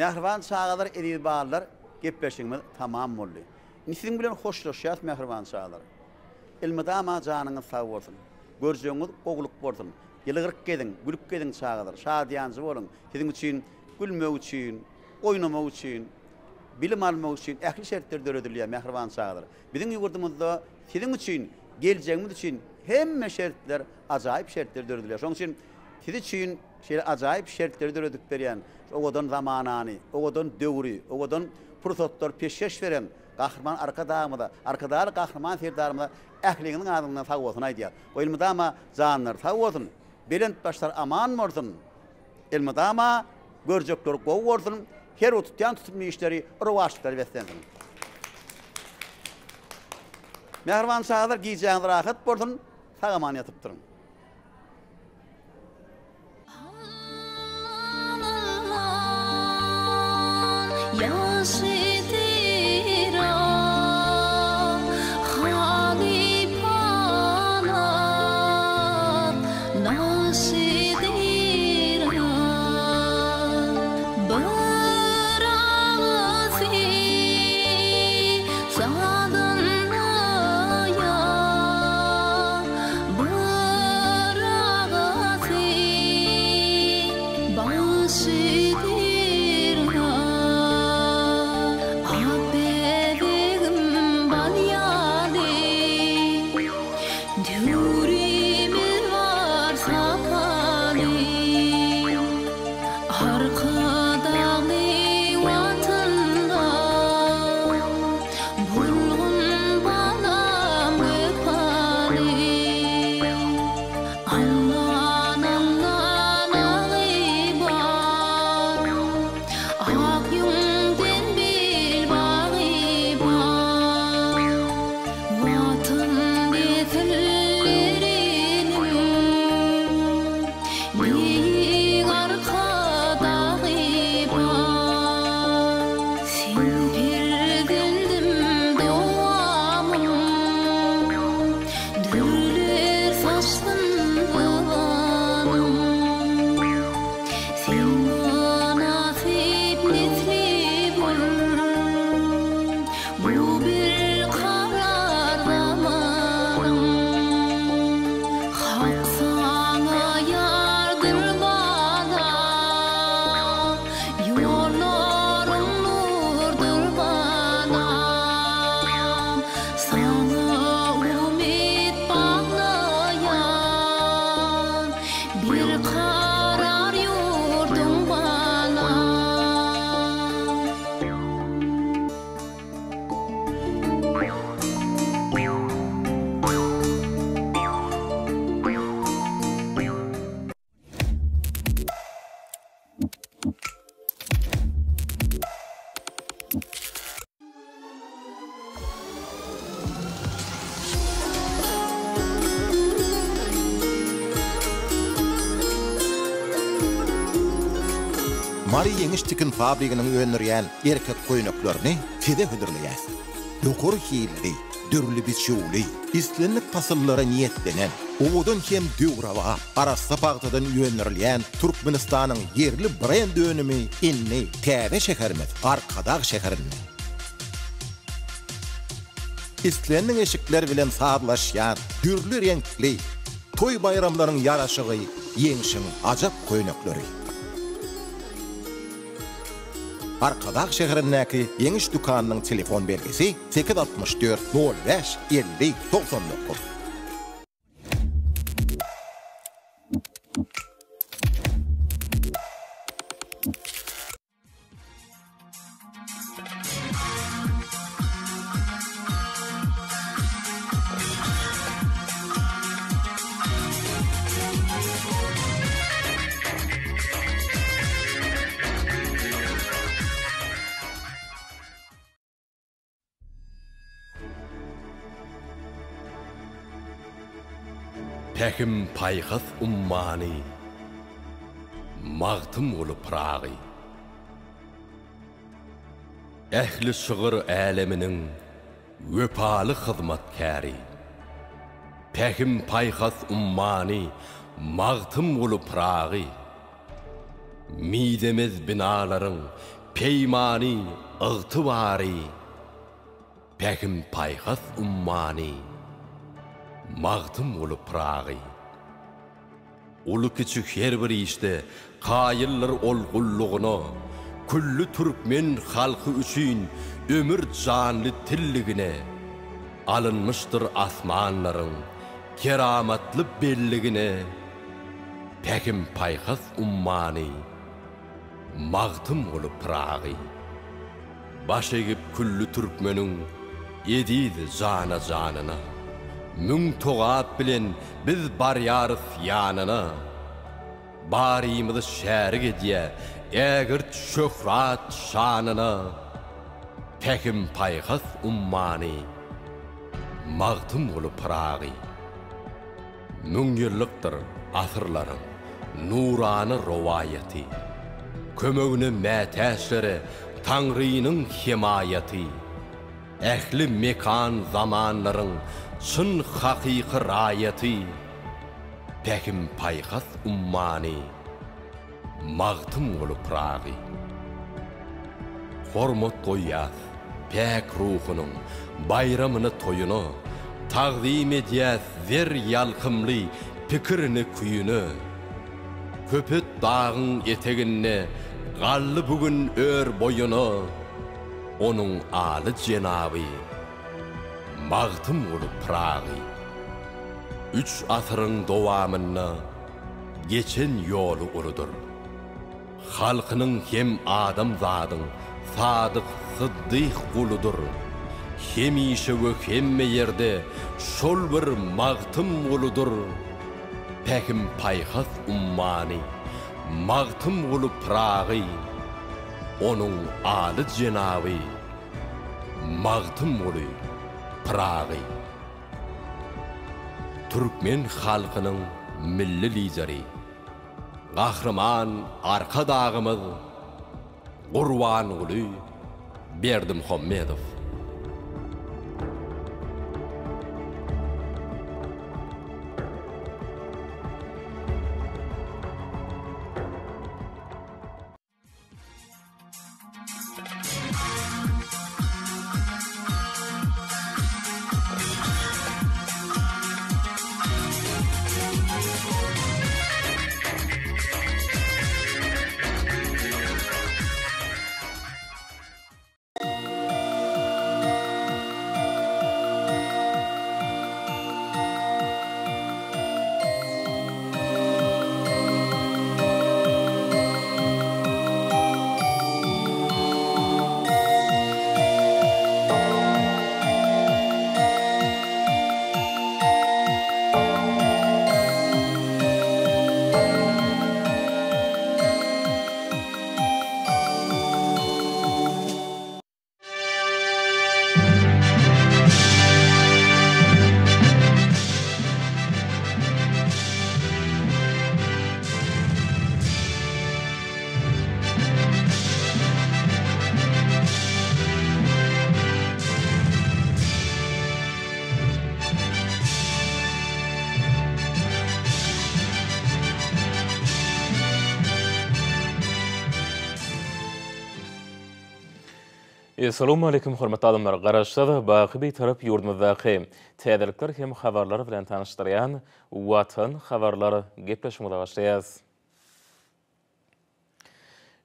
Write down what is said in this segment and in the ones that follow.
Mähriban çagalar, eziz balalar, gepleşigimiz tamam boldy. Indi siziň bilen hoşlaşýas mähriban çagalar. Elmydama janyňyz sag bolsun. Görjegiňiz gowulyk bolsun. Ýylgyryp geziň, gülüp geziň çagalar. Şadyýanjy boluň. Siziň üçin gülmek üçin, oýnamak üçin, bilim almak üçin ähli şertler döredilýär mähriban çagalar. Biziň ýurdumyzda siziň üçin, geljegimiz üçin hemme şertler, ajaýyp şertler döredilýär. Şonuň üçin siz üçin şeýle ajaýyp şertleri döredip berýän, şu owadan zamanany, owadan döwri, owadan pursatlary peşgeş beren Gahryman Arkadagymyza, Arkadagly Gahryman Serdarymyza ähliňiziň adyňyzdan sagbolsun aýdýar. Goý elmydama janlary sag bolsun, belent başlary aman bolsun! Elmydama görjekleri gowy bolsun, her bir tutýan tutumly işleri rowaçlyklara beslensin! Mähriban çagalar gijäňiz rahat bolsun, sag-aman ýatyp turuň! Mary Ýeňiş tikin fabriginiň öndürýän erkek köýneklerini size hödürleýäs. Ýokary hilli, dürli biçüwli, islendik pasyllara niýetlenen, owadan hem döwrebap, arassa pagtadan öndürilýän Türkmenistanyň ýerli brend önümi indi täze şäherimiz Arkadag şäherinde. Islendik eşikler bilen sazlaşýan dürli reňkli, toý-baýramlaryň ýaraşygy Ýeňşiň ajap köýnekleri. Arkadag şäherindäki Ýeňiş dükanynyň telefon belgisi, 864 05 50 99. Pähim-paýhas ummany Magtymguly Pyragy. Ähli şygyr äleminiň wepaly hyzmatkäri. Pähim-paýhas ummany Magtymguly Pyragy. Mizemez binalaryň. Peýmany, ygtybary, Pähim-paýhas ummany, Magtymguly Pyragy. Uly-kiçi her bir işde kaýyldyr ol gullugyna, Külli türkmen halky üçin ömür janly tilligine, Alynmyşdyr asmanlaryň keramatly belligine, Pähim-paýhas ummany, Magtymguly Pyragy. Baş egip külli türkmeniň eziz jana-janyna, Müň togap bilen biz barýarys ýanyna. Barymyzy şärik edýä ägirt şöhrat-şanyna, Pähim-paýhas ummany Magtymguly Pyragy. Müňýyllykdyr asyrlaryň nurana rowaýaty, Kömegine mätäçlere Taňrynyň hemaýaty, Ähli mekan-zamanlaryň çyn hakyky raýaty, Pähim-paýhas ummany Magtymguly Pyragy. Hormat goýýas päk ruhunyň baýramyna-toýuna, Tagzym edýäs zer ýalkymly pikirini-küýüne. Köpet dagyň eteginde galdy bu gün ör boýuna, Onuň aly jenaby Magtymguly Pyragy. Üç asyryň dowamynda geçen ýoly uludyr. Halkynyň hem adamzadyň sadyk syddyh guludyr. Hemişe we hemme ýerde şol bir Magtymguludyr. Pähim-paýhas ummany Magtymguly Pyragy, onuň aly jenaby Magtymguly Pyragy. Türkmen halkynyň Milli Lideri Gahryman Arkadagymyz Gurbanguly Berdimuhamedow. Essalawmaleýkim hormatly adamlar! Garaşsyz, baky Bitarap ýurdumyzdaky täzelikler hem habarlar bilen tanyşdyrýan Watan habarlar gepleşigimize başlaýarys.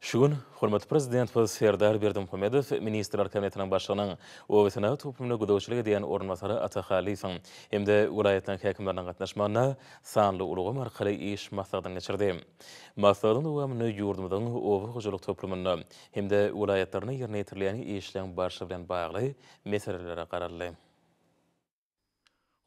Şu gün hormatly Prezidentimiz Serdar Berdimuhamedow Ministrler Kabinetiniň Başlygynyň oba-senagat toplumyna gözegçilik edýän orunbasary Ata Hallyýewiň hem-de welaýatlaryň häkimleriniň gatnaşmagynda sanly ulgam arkaly iş maslahatyny geçirdi. Maslahatyň dowamynda ýurdumyzyň oba hojalyk toplumynda hem-de welaýatlarynda ýerine ýetirilýän işleň barşy bilen bagly meselelere garaldy.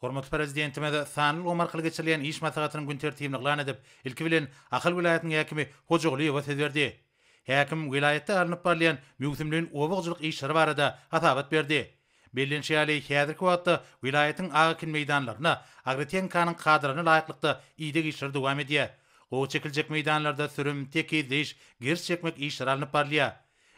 Hormatly Prezidentimiz sanly ulgam arkaly geçirilýän iş maslahatynyň gün tertibini yglan edip, ilki bilen, Ahal welaýatynyň häkimi Hojagulyýewe söz berdi. Häkim welaýatda alnyp barylýan möwsümleýin oba hojalyk işleri barada hasabat berdi. Bellenişi ýaly, häzirki wagtda welaýatyň ak ekin meýdanlarynda agrotehnikanyň kadalaryna laýyklykda ideg işleri dowam edýär. Gowy çekiljek meýdanlarda sürüm, tekizleýiş, geriş çekmek işleri alnyp barylýar.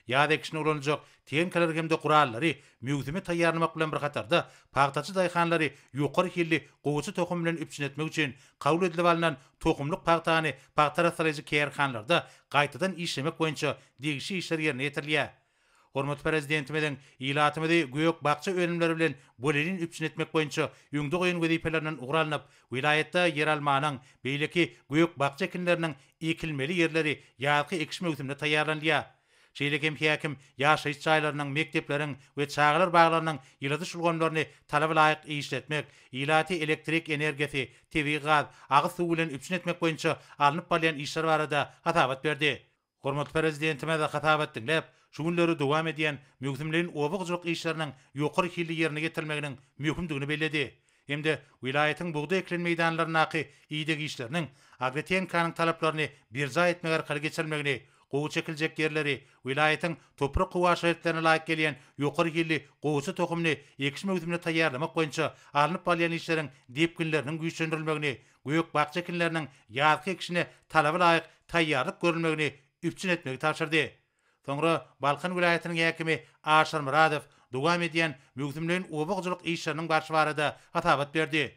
Ýaz ekişine ulanyljak tehnikalary hem-de gurallary möwsüme taýýarlamak bilen bir hatarda, pagtaçy daýhanlary ýokary hilli gowaça tohumy bilen üpjün etmek üçin kabul edilip alnan tohumlyk pagtany pagta arassalaýjy kärhanalarda gaýtadan işlemek boýunça degişli işler ýerine ýetirilýär. Hormatly Prezidentimiziň ilatymyzy gök-bakja önümleri bilen bolelin üpjün etmek boýunça öňde goýan wezipelerinden ugur alnyp, welaýatda ýeralmanyň, beýleki gök-bakja ekinleriniň ekilmeli ýerleri ýazky ekiş möwsümine taýýarlanylýar. Şeýle hem häkim ýaşaýyş jaýlarynyň, mekdepleriň we çagalar baglarynyň ýyladyş ulgamlaryny talaba laýyk işletmek, ilaty elektrik energiýasy, tebigy gaz, agyz suwy bilen üpjün etmek boýunça alnyp barylýan işler barada hasabat berdi. Hormatly Prezidentimiz hasabat diňläp, şu günleri dowam edýän möwsümleýin oba hojalyk işleriniň ýokary hilli ýerine ýetirilmeginiň möhümdigini belledi hem-de welaýatyň bugdaý ekilen meýdanlaryndaky ideg işleriniň agrotehnikanyň talaplaryny berjaý etmek arkaly geçirilmegini, gowaça ekiljek ýerleri welaýatyň toprak-howa şertlerine laýyk gelýän ýokary hilli gowaça tohumyny ekiş möwsümine taýýarlamak boýunça alnyp barylýan işleriň depginleriniň güýçlendirilmegini, gök-bakja ekinleriniň ýazky ekişine talaba laýyk taýýarlyk görülmegini üpjün etmegi tabşyrdy. Soňra Balkan welaýatynyň häkimi Aşyr Myradow dowam edýän möwsümleýin oba hojalyk işleriniň barşy barada hasabat berdi.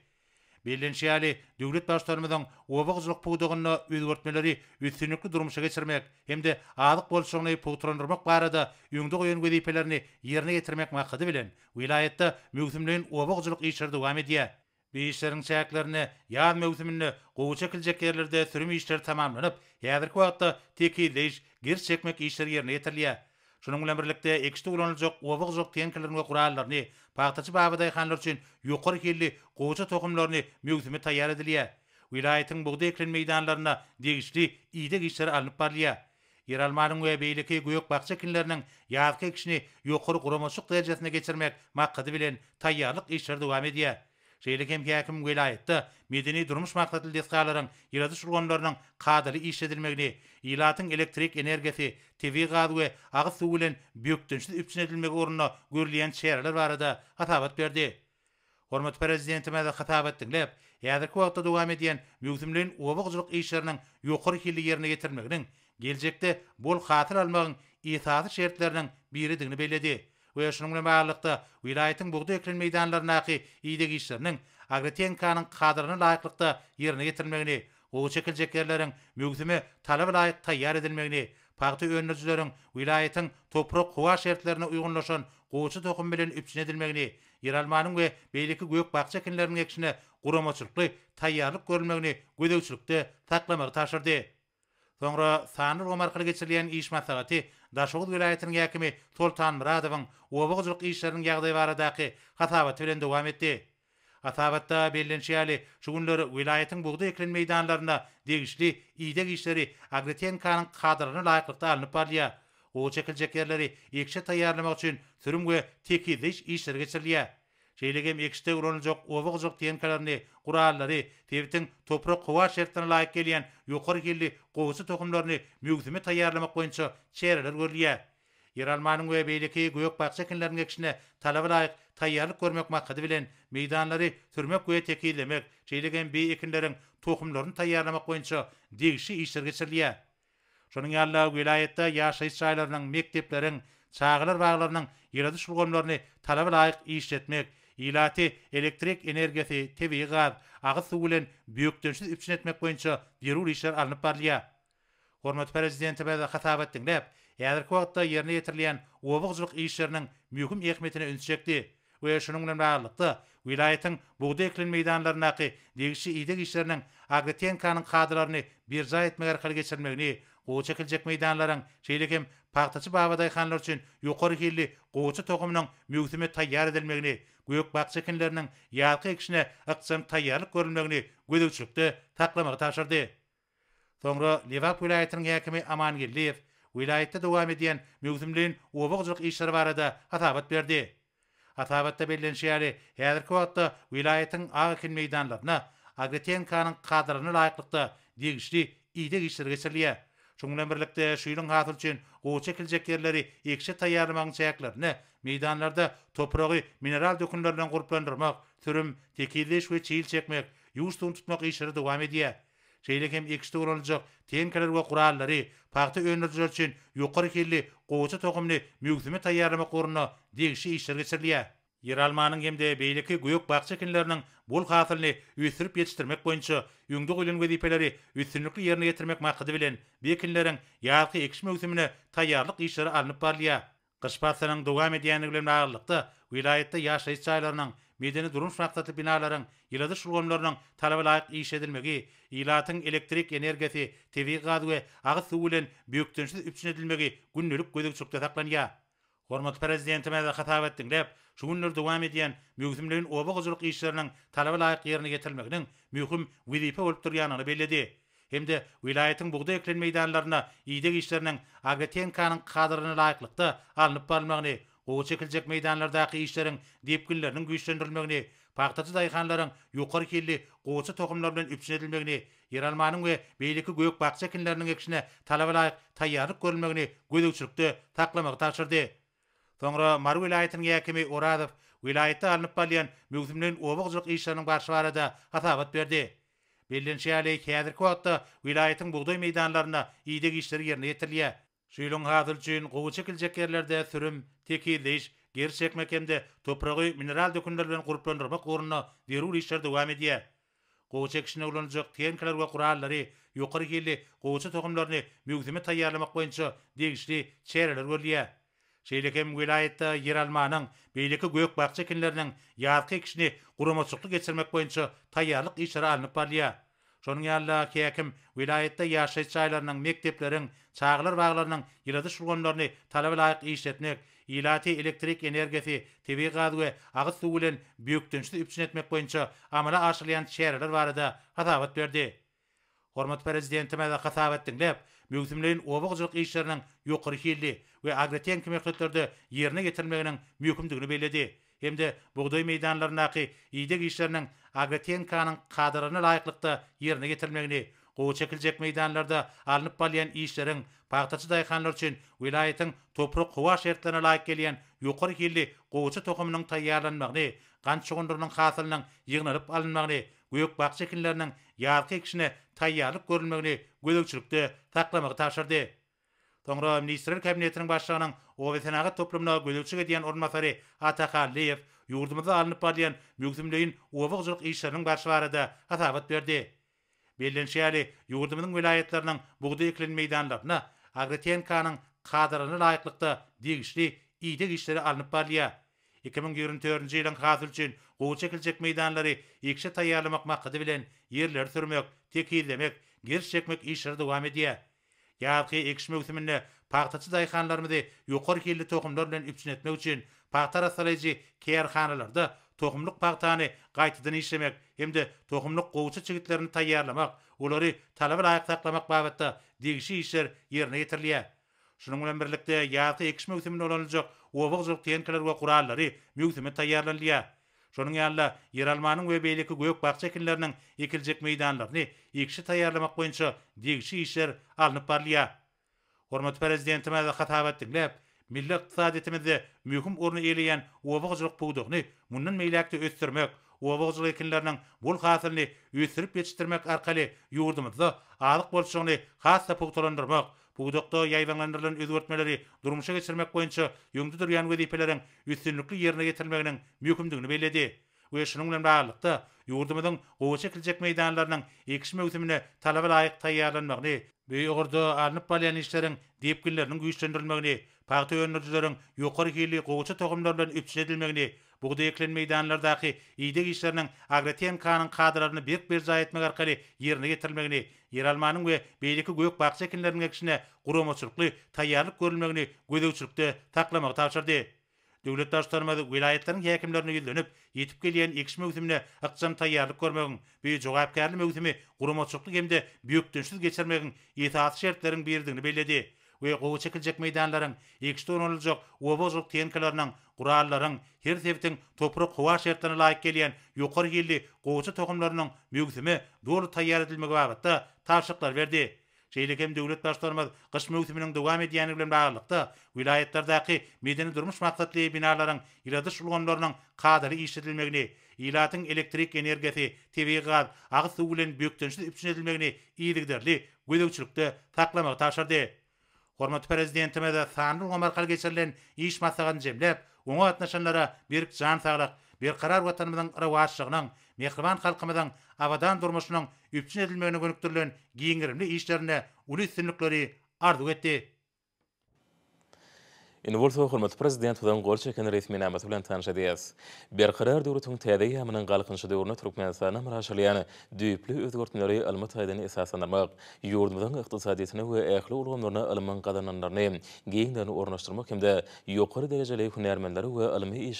Bellenişi ýaly, döwlet Baştutanymyzyň oba hojalyk pudagynda özgertmeleri üstünlikli durmuşa geçirmek hem-de azyk bolçulygyny pugtalandyrmak barada öňde goýan wezipelerini ýerine ýetirmek maksady bilen, welaýatda möwsümleýin oba hojalyk işleri dowam edýär. Bu işleriň çäklerinde ýaz möwsüminde gowaça ekiljek ýerlerde sürüm işleri tamamlanyp, häzirki wagtda tekizleýiş, gers çekmek işleri ýerine ýetirilýär. Şunuň bilen birlikde, ekişde ulanyljak oba hojalyk tehnikalaryny we gurallaryny, pagtaçy babadaýhanlar üçin ýokary hilli gowaça tohumlaryny möwsüme taýýar edilýär. Welaýatyň bugdaý ekilen meýdanlarynda degişli ideg işleri alnyp barylýar. Ýeralmanyň we beýleki gök-bakja ekinleriniň ýazky ekişini ýokary guramaçylyk derejesinde geçirmek maksady bilen taýýarlyk işleri dowam edýär. Şeýle hem häkim welaýatda medeni-durmuş maksatly desgalaryň ýyladyş ulgamlarynyň kadaly işledilmegini, ilatyň elektrik energiýasy, tebigy gaz we agyz suwy bilen bökdençsiz üpjün edilmegi ugrunda görülýän çäreler barada hasabat berdi. Hormatly Prezidentimiz hasabat diňläp, häzirki wagtda dowam edýän möwsümleýin oba hojalyk işleriniň ýokary hilli ýerine ýetirilmeginiň geljekde bol hasyl almagyň esasy şertleriniň biridigini belledi we şunuň bilen baglylykda, welaýatyň bugdaý ekilen meýdanlaryndaky ideg işleriniň agrotehnikanyň kadalaryna laýyklykda ýerine ýetirilmegini, gowaça ekiljek ýerleriň möwsüme talaba laýyk taýýar edilmegini, pagta öndürijileriň welaýatyň toprak-howa şertlerine uýgunlaşan gowaça tohumy bilen üpjün edilmegini, ýeralmanyň we beýleki gök-bakja ekinleriniň ekişine guramaçylykly taýýarlyk görülmegini gözegçilikde saklamagy tabşyrdy. Soňra sanly ulgam arkaly geçirilýän iş maslahaty Daşoguz welaýatynyň häkimi Soltan Myradowyň oba hojalyk işleriniň ýagdaýy baradaky hasabaty bilen dowam etdi. Hasabatda bellenişi ýaly, şu günler welaýatyň bugdaý ekilen meýdanlarynda degişli ideg işleri agrotehnikanyň kadalaryna laýyklykda alnyp barylýar. Gowaça ekiljek ýerleri ekişe taýýarlamak üçin sürüm we tekizleýiş işleri geçirilýär. Şeýle hem ekişde ulanyljak oba hojalyk tehnikalaryny, gurallary, sebitiň toprak-howa şertlerine laýyk gelýän ýokary hilli gowaça tohumlaryny möwsüme taýýarlamak boýunça çäreler görülýär. Ýeralmanyň we beýleki gök-bakja ekinleriniň ekişine talaba laýyk taýýarlyk görmek maksady bilen, meýdanlary sürmek we tekizlemek, şeýle hem bi ekinleriň tohumlaryny taýýarlamak boýunça degişli işler geçirilýär. Şonuň ýaly-da, welaýatda ýaşaýyş jaýlarynyň, mekdepleriň, çagalar baglarynyň ýyladyş ulgamlaryny talaba laýyk işletmek, ilaty elektrik energiýasy, tebigy gaz, agyz suwy bilen bökdençsiz üpjün etmek boýunça zerur işler alnyp barylýar. Hormatly Prezidentimiz hasabat diňläp, häzirki wagtda ýerine ýetirilýän oba hojalyk işleriniň möhüm ähmiýetine ünsi çekdi we şunuň bilen baglylykda, welaýatyň bugdaý ekilen meýdanlaryndaky degişli ideg işleriniň agrotehnikanyň kadalaryny berjaý etmek arkaly geçirilmegini, gowaça ekiljek meýdanlaryň, şeýle hem pagtaçy babadaýhanlar üçin ýokary hilli gowaça tohumynyň möwsüme taýýar edilmegini, gök-bakja ekinleriniň ýazky ekişine ykjam taýýarlyk görülmegini gözegçilikde saklamagy tabşyrdy. Soňra Lebap welaýatynyň häkimi Aman Geldiýew welaýatda dowam edýän möwsümleýin oba hojalyk işleri barada hasabat berdi. Hasabatda bellenişi ýaly, häzirki wagtda welaýatyň ak ekin meýdanlarynda agrotehnikanyň kadalaryna laýyklykda degişli ideg işleri geçirilýär. Şunuň bilen birlikde, şu ýylyň hasyly üçin gowaça ekiljek ýerleri ekişe taýýarlamagyň çäklerinde meýdanlarda topragy mineral dökünler bilen gurplandyrmak, sürüm, tekizleýiş we çiýil çekmek, ýuwuş suwuny tutmak işleri dowam edýär. Şeýle hem ekişde ulanyljak tenkeler we gurallary, pagta öndürijiler üçin ýokary hilli gowaça tohumyny möwsüme taýýarlamak ugrunda degişli işler geçirilýär. Ýeralmanyň hem-de beýleki gök-bakja ekinleriniň bol hasylyny ösdürip ýetişdirmek boýunça öňde goýlan wezipeleri üstünlikli ýerine ýetirmek maksady bilen, bu ekinleriň ýazky ekiş möwsümine taýýarlyk işleri alnyp barylýar. Gyş paslynyň dowam edýändigi bilen baglylykda, welaýatda ýaşaýyş jaýlarynyň, medeni-durmuş maksatly binalaryň, ýyladyş ulgamlarynyň talaba laýyk işledilmegi, ilatyň elektrik energiýasy, tebigy gaz we agyz suwy bilen bökdençsiz üpjün edilmegi gündelik gözegçilikde saklanýar. Hormatly Prezidentimiz hasabat diňläp, şu günler dowam edýän möwsümleýin oba hojalyk işleriniň talaba laýyk ýerine ýetirilmeginiň möhüm wezipe bolup durýandygyny belledi hem-de welaýatyň bugdaý ekilen meýdanlarynda ideg işleriniň agrotehnikanyň kadalaryna laýyklykda alnyp barylmagyny, gowaça ekiljek meýdanlardaky işleriň depginleriniň güýçlendirilmegini, pagtaçy daýhanlaryň ýokary hilli gowaça tohumlary bilen üpjün edilmegini, ýeralmanyň we beýleki gök-bakja ekinleriniň ekişine talaba laýyk taýýarlyk görülmegini gözegçilikde saklamagy tabşyrdy. Soňra Mary welaýatynyň häkimi Orazow welaýatda alnyp barylýan möwsümleýin oba hojalyk işleriniň barşy barada hasabat berdi. Bellenişi ýaly, häzirki wagtda welaýatyň bugdaý meýdanlarynda ideg işleri ýerine ýetirilýär. Şu ýylyň hasyly üçin gowy çekiljek ýerlerde sürüm, tekizleýiş, geriş çekmek hem-de topragy mineral dökünler bilen gurplandyrmak ugrunda zerur işler dowam edýär. Gowaça ekişinde ulanyljak tehnikalar we gurallary, ýokary hilli gowaça tohumlaryny möwsüme taýýarlamak boýunça degişli çäreler görülýär. Şeýle hem welaýatda ýeralmanyň, beýleki gök-bakja ekinleriniň ýazky ekişini guramaçylykly geçirmek boýunça taýýarlyk işleri alnyp barylýar. Şonuň ýaly-da, häkim welaýatda ýaşaýyş jaýlarynyň, mekdepleriň, çagalar baglarynyň ýyladyş ulgamlaryny talaba laýyk işletmek, ilaty elektrik energiýasy, tebigy gaz we agyz suwy bilen bökdençsiz üpjün etmek boýunça amala aşyrylýan çäreler barada hasabat berdi. Hormatly Prezidentimiz hasabat diňläp, möwsümleýin oba hojalyk işleriniň ýokary hilli we agrotehniki möhletlerde ýerine ýetirilmeginiň möhümdigini belledi hem-de bugdaý meýdanlaryndaky ideg işleriniň agrotehnikanyň kadalaryna laýyklykda ýerine ýetirilmegini, gowaça ekiljek meýdanlarda alnyp barylýan işleriň pagtaçy daýhanlar üçin welaýatyň toprak-howa şertlerine laýyk gelýän ýokary hilli gowaça tohumynyň taýýarlanmagyny, gant şugundyrynyň hasylynyň ýygnalyp alynmagyny, gök-bakja ekinleriniň ýazky ekişine taýýarlyk görülmegini gözegçilikde saklamagy tabşyrdy. Soňra Ministrler Kabinetiniň Başlygynyň obasenagat toplumyna gözegçilik edýän orunbasary Ata Hallyýew ýurdumyzda alnyp barylýan möwsümleýin oba hojalyk işleriniň barşy barada hasabat berdi. Bellenişi ýaly, ýurdumyzyň welaýatlarynyň bugdaý ekilen meýdanlarynda agrotehnikanyň kadalaryna laýyklykda degişli ideg işleri alnyp barylýar. 2024-nji ýylyň hasyly üçin gowaça ekiljek meýdanlary ekişe taýýarlamak maksady bilen, ýerleri sürmek, tekizlemek, geriş çekmek işleri dowam edýär. Ýazky ekiş möwsüminde pagtaçy daýhanlarymyzy ýokary hilli tohumlar bilen üpjün etmek üçin pagta arassalaýjy kärhanalarda tohumlyk pagtany gaýtadan işlemek hem-de tohumlyk gowaça çigitlerini taýýarlamak, olary talaba laýyk saklamak babatda degişli işler ýerine ýetirilýär. Şunuň bilen birlikde, ýazky ekiş möwsüminde ulanyljak oba hojalyk tehnikalary we gurallary möwsüme taýýarlanylýar. Şonuň ýaly-da, ýeralmanyň we beýleki gök-bakja ekinleriniň ekiljek meýdanlaryny ekişe taýýarlamak boýunça degişli işler alnyp barylýar. Hormatly Prezidentimiz hasabat diňläp, milli ykdysadyýetimizde möhüm orny eýeleýän oba hojalyk pudagyny mundan beýläk-de ösdürmek, oba hojalyk ekinleriniň bol hasylyny ösdürip ýetişdirmek arkaly ýurdumyzda azyk bolçulygyny has-da pugtalandyrmak, Pudakda ýaýbaňlandyrylan özgertmeleri durmuşa geçirmek boýunça öňde durýan wezipeleriň üstünlikli ýerine ýetirilmeginiň möhümdigini belledi we şunuň bilen baglylykda, ýurdumyzyň gowaça ekiljek meýdanlarynyň ekiş möwsümine talaba laýyk taýýarlanmagyny, bu ugurda alnyp barylýan işleriň depginleriniň güýçlendirilmegini, pagta öndürijileriň ýokary hilli gowaça tohumlary bilen üpjün edilmegini, Bugdaý ekilen meýdanlardaky ideg işleriniň agrotehnikanyň kadalaryny berk berjaý etmek arkaly ýerine ýetirilmegini, ýeralmanyň we beýleki gök-bakja ekinleriniň ekişine guramaçylykly taýýarlyk görülmegini gözegçilikde saklamagy tabşyrdy. Döwlet Baştutanymyz welaýatlaryň häkimlerine ýüzlenip, ýetip gelýän ekiş möwsümine ykjam taýýarlyk görmegiň, bu jogapkärli möwsümi guramaçylykly hem-de bökdençsiz geçirmegiň esasy şertleriň biridigini belledi. we gowy çekiljek meýdanlaryň, ekişde ulanyljak oba hojalyk tehnikalarynyň, gurallaryň, her sebitiň toprak-howa şertlerine laýyk gelýän ýokary hilli gowaça tohumlarynyň möwsüme doly taýýar edilmegi babatda tabşyryklar berdi. Şeýle hem döwlet Baştutanymyz gyş möwsüminiň dowam edýändigi bilen baglylykda, welaýatlardaky medeni-durmuş maksatly binalaryň ýyladyş ulgamlarynyň kadaly işledilmegini, ilatyň elektrik energiýasy, tebigy gaz, agyz suwy bilen bökdençsiz üpjün edilmegini yzygiderli gözegçilikde saklamagy tabşyrdy. Hormatly Prezidentimiz sanly ulgam arkaly geçirilen iş maslahatyny jemläp, oňa gatnaşanlara berk jan saglyk, berkarar Watanymyzyň rowaçlygynyň, mähriban halkymyzyň abadan durmuşynyň üpjün edilmegine gönükdirilen giň gerimli işlerinde uly üstünlikleri arzuw etdi. Indi bolsa hormatly Prezidentimiziň gol çeken resminamasy bilen tanyş edýäris. Berkarar döwletiň täze eýýamynyň Galkynyşy döwründe Türkmenistanda amala aşyrylýan düýpli özgertmeleri ylmy taýdan esaslandyrmak, ýurdumyzyň ykdysadyýetine we ähli ulgamlaryna ylmyň gazananlaryny giňden ornaşdyrmak hem-de ýokary derejeli hünärmenleri we ylmy.